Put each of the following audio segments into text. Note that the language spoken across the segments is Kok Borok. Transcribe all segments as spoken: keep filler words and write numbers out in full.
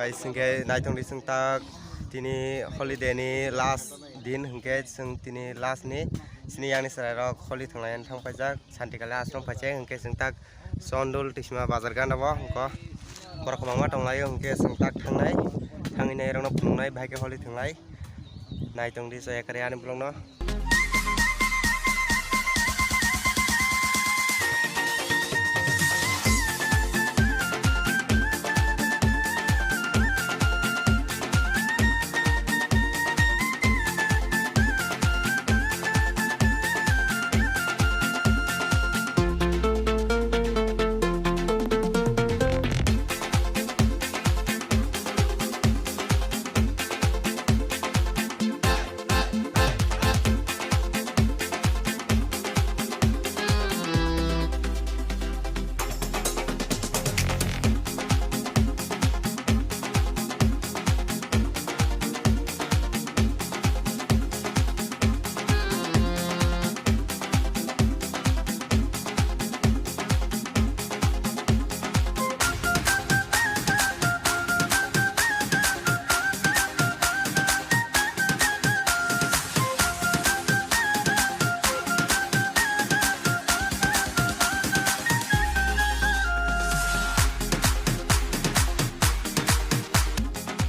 Guys, hwnkhe naitongdi chwng tak tini holiday ni last din, hwnkhe chwng tini last ni sini yang ni chwrai rok holi thwnglaina thang paijak, Santikali ashram paijak, hwnkhe chwng tak Chondol Tisima bazar gana bo hwnkhe borok kwbangma tonglaio, hwnkhe chwng tak thangnai, thangwi nai rokno phunuknai, bahai khe holi thwnglai. Naitongdi chaya kwrwi ani vlog no.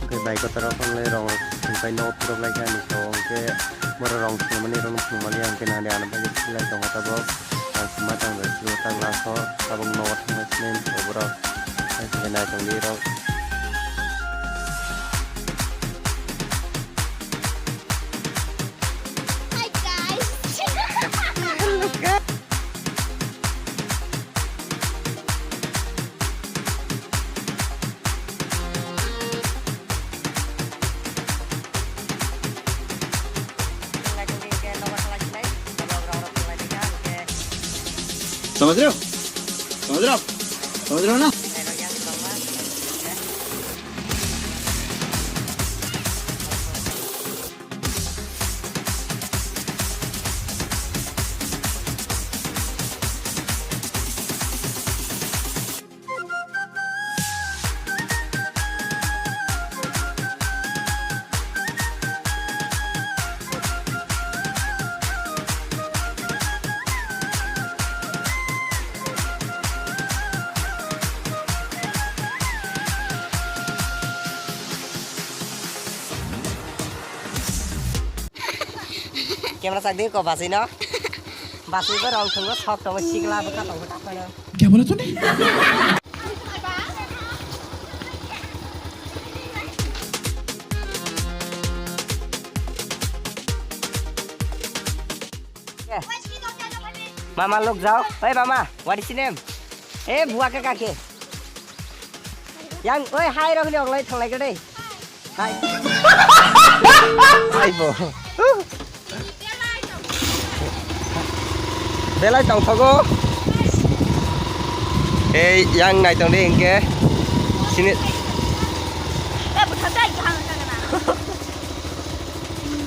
Hwnkhe bai kotor rok wngwi rong rok thwngpai nogo phunuk lai kha ani khe, hwnkhe borok rong thwngmani rok phunukmani hwnkhe nani ano bagwi thwngwi lai tongo tabuk. Ang sima tang bai sio tak last o tabuk nogo thangna sini borok. Hai hwnkhe naitongdi rok. Hi guys. समझ रहे हो? समझ रहे हो? समझ रहे हो ना? Camera sak di ko basui no. Basui bo rong thwngwi sok tongo, sikla bwkha tongo ta phano. Kya bola tune? Mama, look jao. Hey mama, what is your name? Eh, bua ka kake. Yang, oi, hai rok ni oglai thanglai ka dei. Hai. Hai bo. Belai tongthogo. Ei, yang nai tong de hingke. Sini.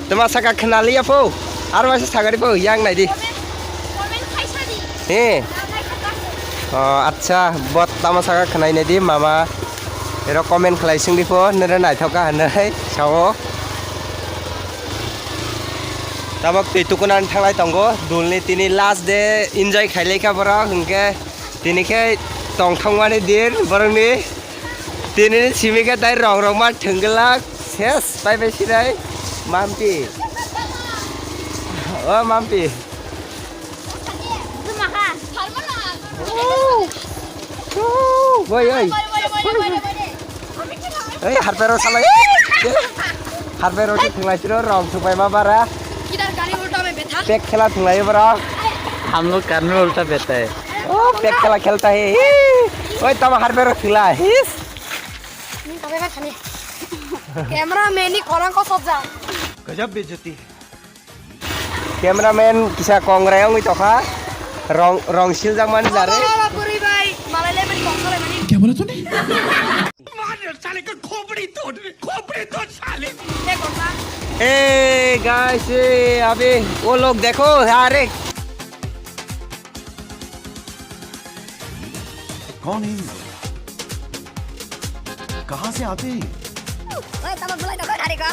Tama saka khenaliya po. Aro waisa sagari po, yang nai di. He. O, acha, bot tama saka khenai nai di, mama. Ero comment khlai sing di po, nere naithok ka hinwi sao. Tabok twi tukunan thanglai tongo, dulni tini last day enjoy khailai kha borok, hingke tini khe tongthokmani din borokni. Tini simi khe tai rong rong ma thwngwlak ses pai pai sinai mampi. O mampi. Oi, oi. Ei, harpero salai. Harpero di thwnglai siro rong thwngpai ma bara. Pek khela thwnglai borok. हम लोग करने उल्टा बेटा है। O, pek khela khelta hai. Oi, tamo harpero thwngla. His. Cameraman ni khorang ko sojak. गजब बेइज्जती है। Cameraman kisa kongrai wngwi tokha. Rong, rong siljak mani jare. Baba, baba, puri bai, malai le bari kongsa le mani. Kya bola tune? मार साले का खोपड़ी तोड़, खोपड़ी तोड़ साले। Hey guys, hey, अभी वो लोग देखो, अरे। कौन है इन लोग? कहाँ से आते हैं ये? Oi, tamo bulai toko hari ko.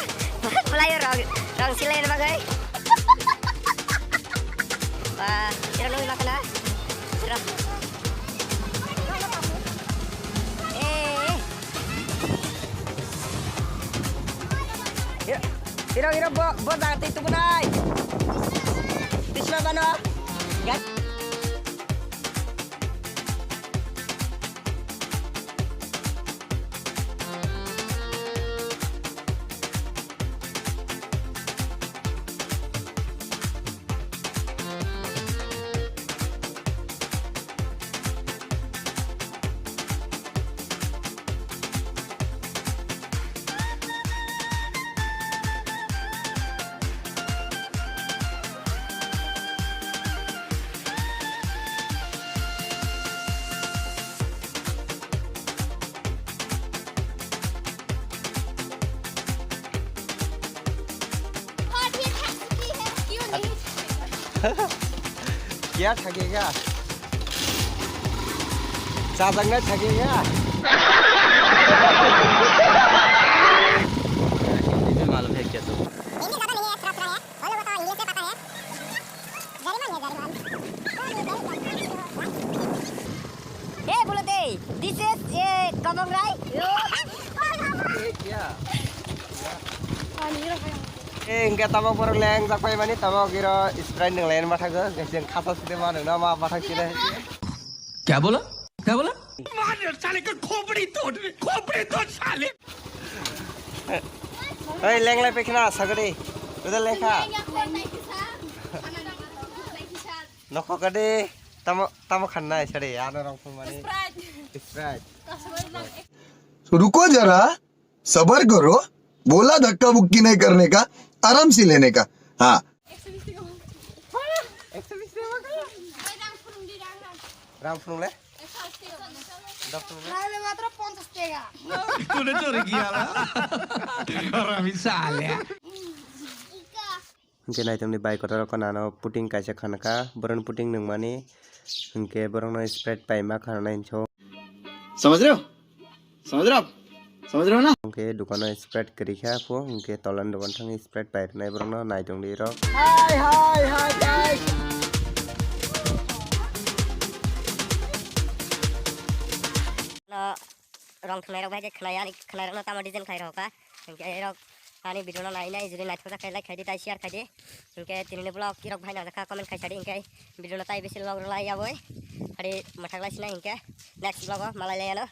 Bulai rong, rong silai na bagai. Wah, ira nungwi makana. Ira. Eh. Ira, ira, ira, bo, bo, dati tu bunai. Bisma bano. Gat. क्या ठगेगा? चादर में ठगेगा? हिंदी में मालूम है क्या तुमको? हिंदी ज्यादा नहीं है, थोड़ा थोड़ा है। वो लोगों को इंग्लिश में पता है। जर्मन है, German. Hey, Bulate, this is a Kabangrai. क्या? Eh, hingke tabok borok leng jak pai mani, tabok iro Sprite nung layan mathago, hingke chwng khasa side ma nung no ma mathak side. क्या बोला? क्या बोला? मार साले का खोपड़ी तोड़, खोपड़ी तोड़ साले। Oi, leng lai pekhna sagadi. Udah leng kha. Nokho kadi. Tamo, tamo khanna isari, ano rong phun mani. Sprite. Sprite. तो रुको जरा, सबर करो, बोला धक्का मुक्की नहीं करने का, आराम से लेने का। हाँ। Rang phunung le? Dok phunung le? Nale matro ponchas tega. तूने चोरी किया ना? हरामी साले। Hingke naitongni bai kotor o khwnano puting kaisa khanakha, borokni puting nungmani, hingke borokno Sprite paima khananai hinso. समझ रहे हो? समझ रहे हो आप? समझ रहे हो ना? Hingke dukano Sprite kwrwi kha pho, hingke tolani dogan thangwi Sprite pai rwnai borokno naitongdi rok. Hi, hi, hi, guys. No, rong thwngnai rok bai khe khwnai, ani khwnai rokno tamo design khai rok kha. Hingke rok ani video no nai nai, jodi naithok jak khe like khai di, tai share khai di. Hingke tini ni vlog kirok bhai nang jak kha comment khai sa di, hingke video no tai bisi log rwlai ya boi. Hari mwthak lai sinai hingke next vlog o malai lai ano.